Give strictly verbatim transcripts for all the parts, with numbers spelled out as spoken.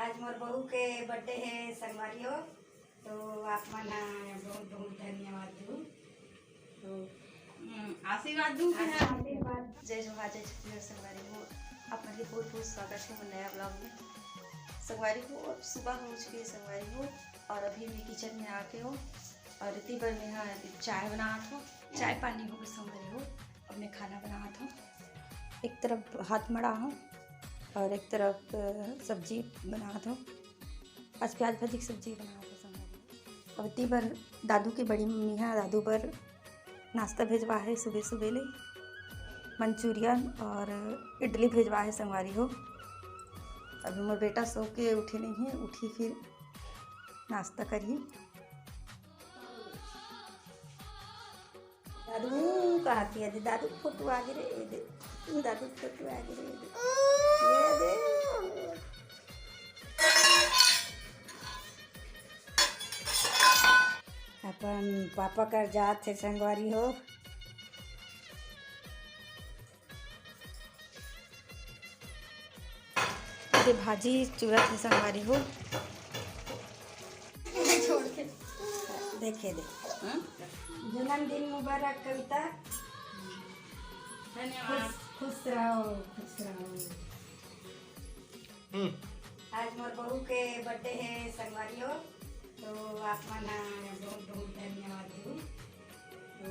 आज मोर बहू के बर्थडे हे संगवारी हो, तो आप मन ह बहुत बहुत धन्यवाद दू। तो हम्म, आशीर्वाद दू के है। आशीर्वाद। जय जोहार, जय छत्तीसगढ़ संगवारी हो, आप मन के बहुत बहुत स्वागत है मोर नया ब्लॉग में। संगवारी हो, अब सुबह हो चुकी है संगवारी हो, और अभी मैं किचन में आके हो और इतनी बार मैं यहाँ चाय बनात हो, चाय पानी हो गए संगवारी हो। अब मैं खाना बनात हो, एक तरफ हाथ मड़ा हो और एक तरफ अ, सब्जी बनात हो। आज प्याज भाजी की सब्जी बनात हो संगवारी। अब इतनी बार दादू की बड़ी मम्मी है, दादू बर नाश्ता भेजवा है सुबह सुबह ले, मंचूरियन और इडली भेजवा है संगवारी हो। अभी मोर बेटा सो के उठे नहीं है, उठी फिर नाश्ता करही। दादू कहा किया दे, दादू फोटो आ गिरे दे, दादू फोटो आ गिरे दे, ये दे। अपन पापा कर जात हे संगवारी हो। ये भाजी चुरत हे संगवारी हो। देखे दे। हाँ? जन्मदिन मुबारक कविता। धन्यवाद। खुश, खुश रहो, खुश रहो। हम्म। आज मोर बहू के बर्थडे हे संगवारी हो, तो आप मन ह बहुत बहुत धन्यवाद दू। तो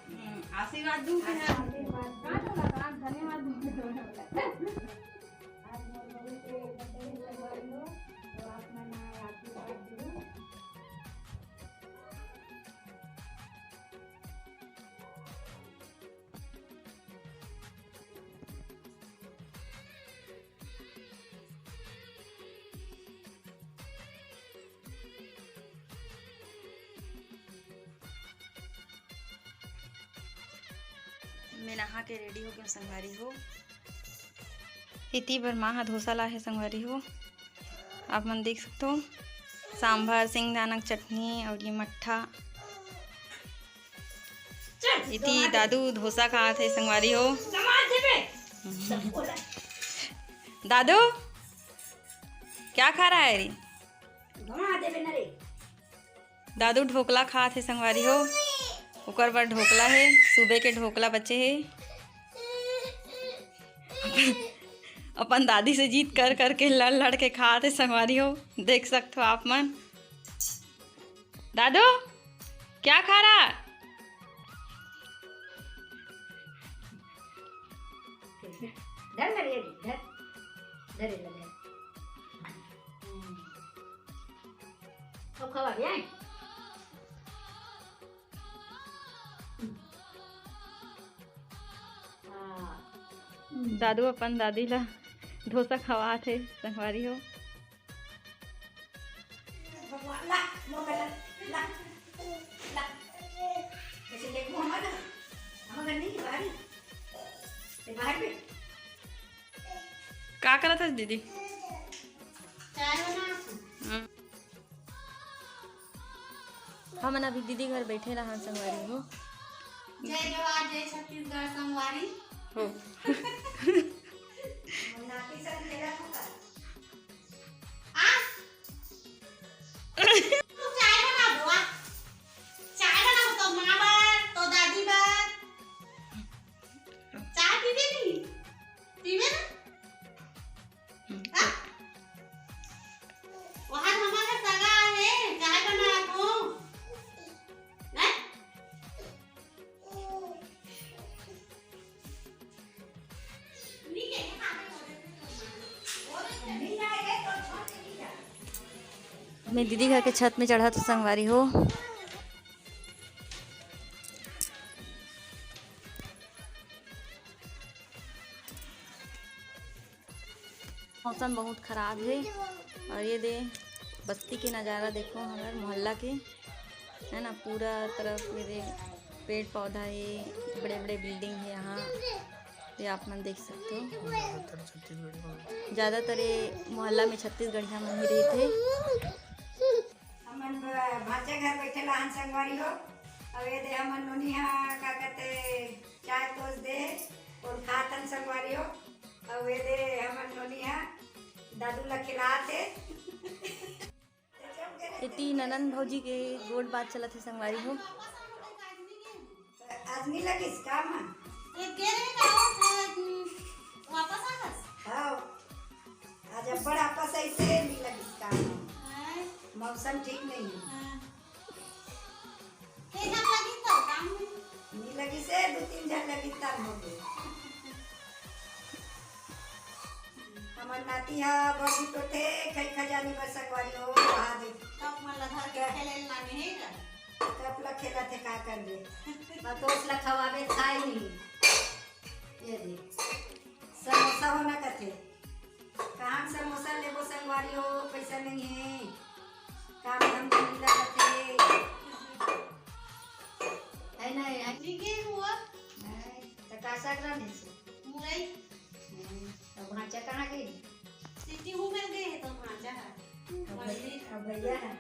हम्म, आशीर्वाद दू के है। आशीर्वाद। धन्यवाद। आज मोर बहू के बर्थडे हे संगवारी हो, तो आप मन ह आशीर्वाद दू। मैं नहा के रेडी हो गया संगवारी हो। इति बर माँ ह धोसा ला हे संगवारी हो, आप मन देख सकथो। सांभर, सिंगदाना के चटनी और ये मट्ठा। इति दादू धोसा खात हे संगवारी हो। दादू क्या खा रहा है रे? दादू ढोकला खात हे संगवारी हो, ओकर बर ढोकला हे, सुबह के ढोकला बचे हे। अपन दादी से जीत कर करके लड़ लड़ के खात हे संगवारी हो, देख सकथो आप मन। दादू क्या खा रहा? धर ना रे, धर, धर, धर। हम्म। अब खवा भी आए। हाँ। दादू अपन दादी ला डोसा खवात हे संगवारी हो। भगवान, ला, मोर ला, ला, ला। जैसे देखो हमारा, हमारा नहीं बाहर, ये बाहर में। का करत हस दीदी? चाय बना। हम्म। हमन अभी दीदी घर बैठे रहन संगवारी हो। जय जोहार, जय छत्तीसगढ़ संगवारी। हो। आ? तू चाय बना बुआ। चाय बना तो माँ बर, तो दादी बर। चाय पीबे नहीं? पीबे ना? हाँ? वहाँ हमारे सगा है, चाय बना को। हैं? मैं दीदी घर के छत में चढ़त हों संगवारी हो। मौसम बहुत खराब हे और ये दे बस्ती के नज़ारा देखो हमर मोहल्ला के, है ना, पूरा तरफ ये दे पेड़ पौधा हे, बड़े बड़े building हे यहाँ, ये आप मन देख सकते हो। ज़्यादातर छत्तीसगढ़ी मन। ज़्यादातर ये मोहल्ला में छत्तीसगढ़िया मन ही रहिथे। हमन ब-, भांचा घर बैठे लाहन संगवारी हो। अब ये दे हमन नोनी हा का कहते चाय पोस दे और खातन संगवारी हो। अब ये दे हमन नोनी हा दादू ला खिलात हे। एती ननंद भौजी के गोठ बात चलत हे संगवारी हो। आज नी लगिस का माँ? ये गे रहे का हो, वापस आ गस? हाँ, आज अब्बड़ आपस ऐसे नी लगिस का माँ। हाँ। मौसम ठीक नहीं है। हाँ। के झन लगिस तो काम में? नी लगिस हे, दू तीन झन लगिस तब हो गे। हमर नाती ह बबी तो थे, खई खजानी बर संगवारी हो, बहा दे। कप मन ला धर के खेले लाने हे का? कप ला खेलत हे, का करबे? बतोस ला खवाबे, खाई नहीं। ये दे, समोसा होना कथे। कहाँ समोसा लेबो संगवारी हो, पैसा नहीं है। काम धंधा नहीं लगत है। है ना, है? ठीक है हुआ। नहीं, तो का साग रांधे से? मुरई। हम्म, तो भांचा कहाँ गई? सिटी घूमे गए है तो भांचा है। अब भैया, अब भैया है।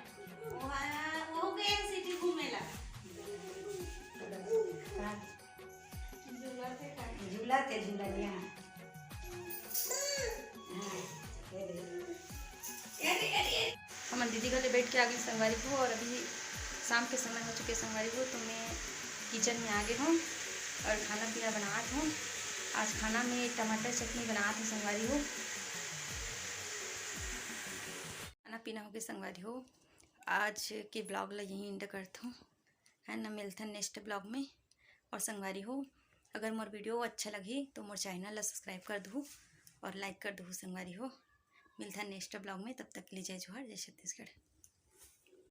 वहाँ, वो गए हैं सिटी घूमे ला। हाँ। झूला थे का? झूला थे, झूला लिया। हाँ, ये दे। हमन दीदी घर ले बैठ के आ गए संगवारी हो, और अभी शाम के समय हो चुके संगवारी हो, तो मैं किचन में आ गए हूँ और खाना पीना बनात हूँ। आज खाना में टमाटर चटनी बनात हूँ संगवारी हो। खाना पीना हो गए संगवारी हो, आज के ब्लॉग ला यहीं एंड करत हूँ, है ना। मिलथन नेक्स्ट ब्लॉग में। और संगवारी हो, अगर मोर वीडियो अच्छा लगही तो मोर चैनल ला सब्सक्राइब कर दहू और लाइक कर दहू संगवारी हो। मिलथन नेक्स्ट ब्लॉग में, तब तक के लिए जय जोहार, जय छत्तीसगढ़।